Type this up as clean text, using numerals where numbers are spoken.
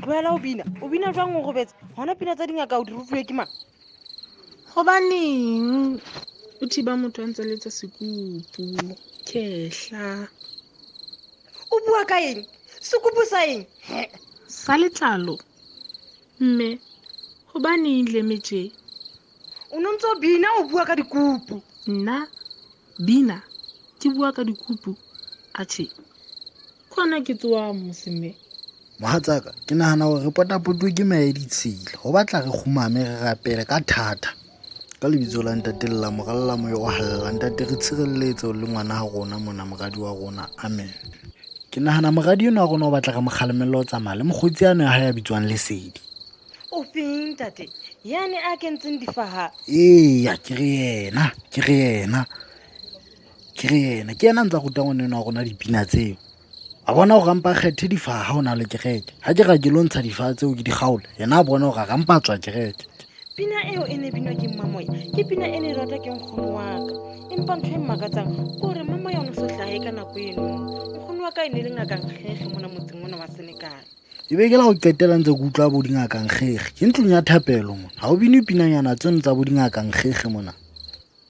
Tlohela ho bina. O bina jwang o robetse? Hona pina tsa dingaka o di rutuwe ke mang? Hobaneng o thiba motho a ntse letsa sekupu khehla? O bua ka eng? Sekupu sa eng? Sa letlalo. Mme hobaneng leme tje? O no ntse o bina o bua ka dikupu. Nna bina ke bua ka dikupu? Atjhe, kgona ke tsoa mose mme. Mohatsaka, ke nahana hore re potapotuwe ke meya e ditshila. Ho batla re kgumame re rapele ka thata. Ka lebitso la Ntate le la Mora le la Moya o Halalelang, Ntate re tshireletse le ngwana ha rona mona, moradi wa rona. Amen. Ke nahana moradi enwa wa rona o batla re mo kgalemelle ho tsamaya le mokgotsi ano ya hae ya bitswang Lesedi. O feng ntate? Yane a kentseng difaha. Eya, ke re yena, ke re yena. Ke re yena, ke yena a ntsa ruta ngwana enwa wa rona dipina tseo. A bona hore a mpa a kgethe difaha ha o na le kereke. Ha ke ra ke lo ntsha difaha tseo ke di kgaole, yena a bona hore a ka mpa a tswa kereke. Pina eo e ne binwa ke Mmamoya, ke pina e ne e ratwa ke nkgono wa ka. Empa ntho e mmakatsang ke hore Mmamoya o ne so hlahe ka nako eno. Nkgono wa ka e ne le ngaka nkgekge mona motseng ona wa Senekal. E be ke la go qetela ntse ke utlwa bo dingaka nkgekge. Ke ntlong ya thapelo mona. Ha o bine pinanyana tseno tsa bo dingaka nkgekge mona.